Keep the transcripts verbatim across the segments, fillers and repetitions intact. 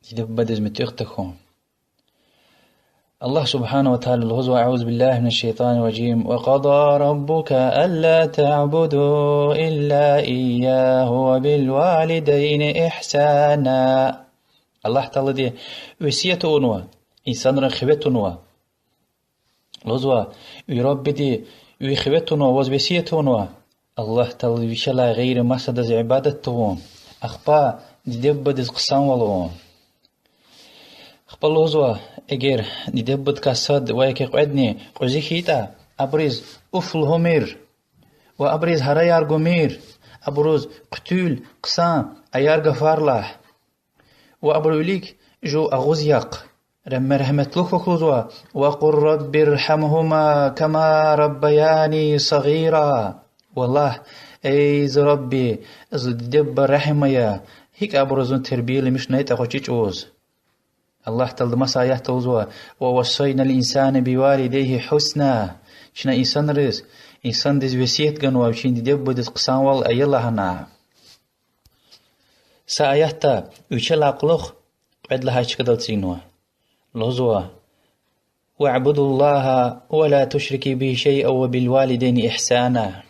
Диде-бубадиз муьтӀуьгъ тахьун. Аллагь سبحانه وتعالى лугьузва: أعوذ بالله من الشيطان الرجيم. وقضى ربك ألا تعبدوا إلا إياه وبالوالدين إحسانا. Аллагь Таалади весият авунва, инсанрин хиве тунва. Лугьузва: ви Раббиди, ви хиве тунва, ваз весият авунва Аллагь Таалади вичелай гъейри масадаз ибадат тавун, ахпа диде-бубадиз хъсанвал авун. Ахпа лугьузва, эгер диде-бубадикай сад ва яки кьведни кьуьзуь хьайитӀа, абуруз уф лугьумир, ва абуруз гьараяр гумир, абуруз хъуьтуьл, хъсан, аяр гафар лагь. Ва абурун вилик жув агъуз яхъ. Регьме-, регьметлу хьухь лугьузва: وقل رب ارحمهما كما ربياني صغيرا. Ва лагь: эй зи Рабби, зи диде-буба регьим ая, гьикӀ абуру зун тербияламишнайтӀа гъвечӀи чӀавуз. Аллагь Таалади маса аятда лугьузва: ووصينا الإنسان بوالديه حسنا. Чна инсанриз, инсандиз весият ганва вичин диде-бубадиз хъсанвал ая лагьана. Са аятда вичелай кьулухъ кьвед лагьай чкадал эцигнава. Лугьузва: واعبدوا الله ولا تشركوا به شيئا وبالوالدين إحسانا.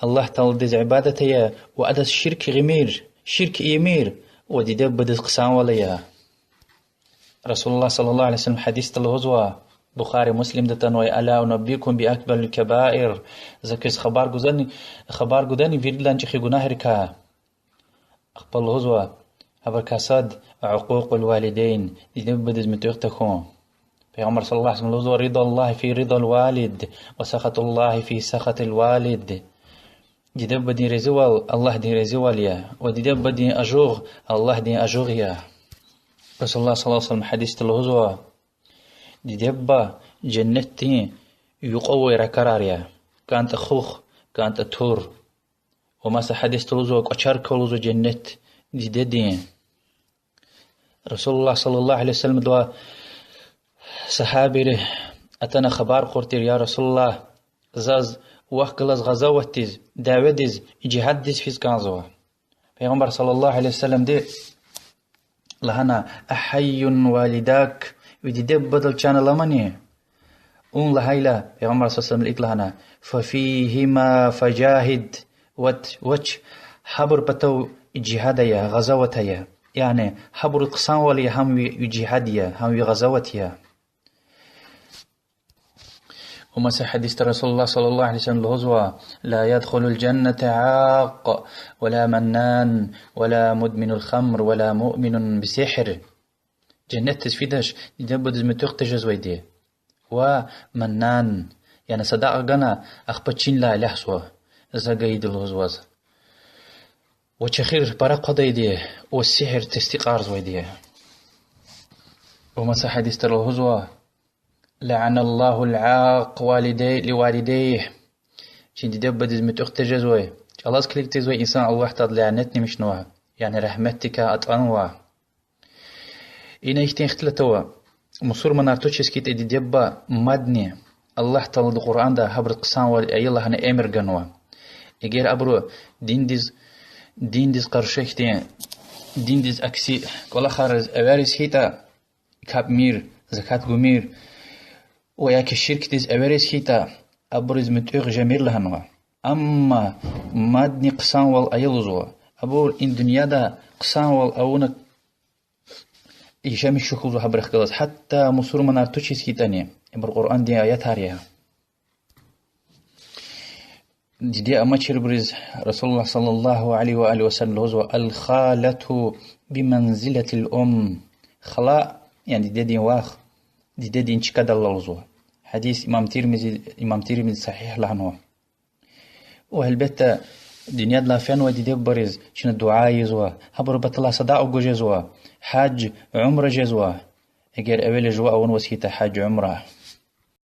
Аллагь Тааладиз ибадат ая ва адаз ширк гъимир, ширк ийимир, ва диде-бубадиз хъсанвал ая. رسول الله صلى الله عليه وسلم гьадисда лугьузва, Бухари, Муслимда атанвай: ألا أنبئكم بأكبر الكبائر؟ За квез хабар гузани, хабар гудани виридалай чӀехи гунагьрикай? Ахпа лугьузва, гьабурукай сад عقوق الوالدين, диде-бубадиз муьтӀуьгъ тахьун. Пайгъамбар صلى الله عليه وسلم лугьузва: رضا الله في رضا الوالد وسخط الله في سخط الوالد. Диде-бубадин разивал Аллагьдин разивал я, ва диде-бубадин ажугъ Аллагьдин ажугъ я. رسول الله صلى الله عليه وسلم гьадисда лугьузва: диде-буба женнетдин юкьва авай ракӀарар я, кӀантӀа хух, кӀантӀа тур. Ва маса гьадисда лугьузва: кӀвачерик ава лугьузва женнет дидедин. رسول الله صلى الله عليه وسلمдивай сагьабийри атана хабар кьур тир: я رسول الله, заз вахъ галаз гъазаватдиз, дяведиз, жигьаддиз физ кӀанзава. Пайгъамбар صلى الله عليه وسلمди лагьана: أحي والداك, ви диде-бубадал чан аламани? Ун лагьайла, Пайгъамбар صلى الله عليه وسلمди икӀ лагьана: ففيهما فجاهد, вач, вач, гьабурун патав жигьад ая, гъазават ая. Яни гьабуруз хъсанвал ая, гьам ви жигьад я, гьам ви гъазават я. Ва маса гьадисда رسول الله صلى الله عليه وسلم лугьузва: لا يدخل الجنة عاق ولا منان ولا مدمن الخمر ولا مؤمن بسحر. Женнетдиз фидач диде-бубадиз муьтӀуьгъ тежезвайди ва маннан, яни садакьа гана, ахпа чинлай лагьзава, за гайиди лугьуз ваз, ва чехир пара хъвадайди, ва сигьр тестикьарзавайди. Ва маса гьадисда лугьузва: لعن الله العاق والدي-, لوالديه. Чи диде-бубадиз муьтӀуьгъ тежезвай, чӀалаз килиг тийизвай инсан Аллагь Таалади лянетламишнава, яни рагьметдикай атӀанва. Ина ихьтин ихтилат ава: мусурманар тушиз хьайитӀа диде-буба мадни, Аллагь Таалади Къуръанда гьабуруз хъсанвал ая лагьана эмир ганва. Эгер абуру диндиз, диндиз къарши хьтин, диндиз акси кӀвалахариз эвериз хьайитӀа, капӀ мийир, закат гумир, ва яки ширкдиз эвериз хьайитӀа, абуруз муьтӀуьгъ жемир лагьанва. Амма мадни хъсанвал ая лугьузва. Абур и дуьньяда хъсанвал авуна яшамиш хьухь лугьузва гьабурухъ галаз, гьатта мусурманар тушиз хьайитӀани. Ибур Къуръандин аятар я. Диде амачирбуруз رسول الله صلى الله عليه وآله وسلم лугьузва: الخالة بمنزلة الأم. Хала, яни дидедин вах, дидедин чкадал ала лугьузва. Гьадис имам Тирмизи, имам Тирмизи сагьигь лагьанва. Ва гьелбетда, дуьньядилай фенвай диде-бубариз чна дуьа ийизва, гьабурун паталай садакьа гуз жезва, гьаж, умра жезва, эгер эвел жува авунваз хьайитӀа гьаж, умра.